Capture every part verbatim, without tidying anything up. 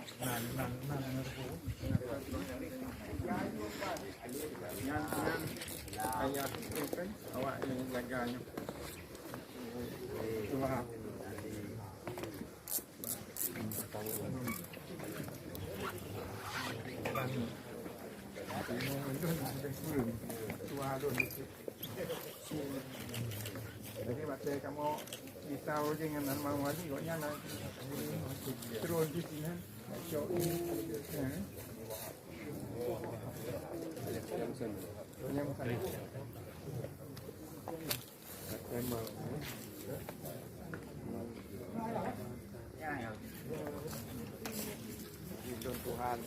Nan, nan, nan, nan. Nyan, nyan. Ayah, awak nyang jaga nyoe. Tuha. Tuha lôn. Jadi, watèe kamoe cerita uroe nyan ngon Wali, gobnyan na turun di sinan. Cok. Ya. Yang sana. Memang. Tuhan.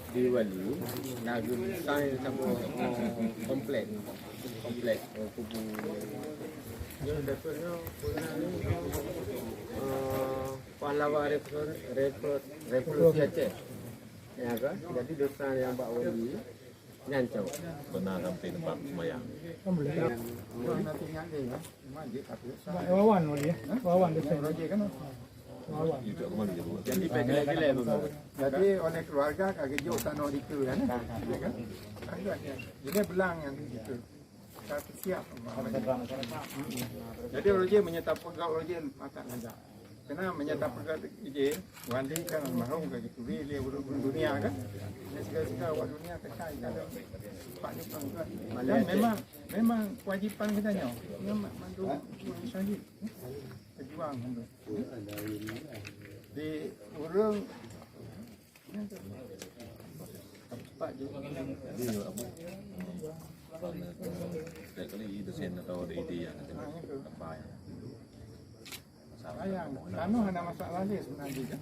Di Wali, na geusai saboh, eh, komplek. Komplek, eh, kubu. Nyoe dapur nyoe, eh, pahlawan repro-, repro-, revolusi Aceh. Ya kan? Jadi desa nyang bak Wali nyan cok. Beuna sampai tempat sembahyang. Alhamdulillah. Nyoe nanti nyan deh, ya. Cuma dia tak biasa. Wawan Wali, ya. Wawan desa. Roger kan? Jadi, oleh keluarga ka geujok tanoh dikeue kan? Ya kan? Jadi, belang nyan dikeue. Ka siap. Jadi, uroe jih meunyoe tapeugah uroe jih masak lagak. Kena meunyoe tapeugah jih, Wali kan almarhum ka geuturi lé ureueng dunia kan? Nyan segala-segala awak dunia ka cai ka ada. Pak Jepang kan? Dan memang, memang kewajiban kita nyoe. Memang mandum ureueng syahid. Pejuang mandum. Di ureueng Jadi, apa? Setiap kali dosen atau ada ide yang apa yang Sayang, tanoh hana masalah dia sebenarnya.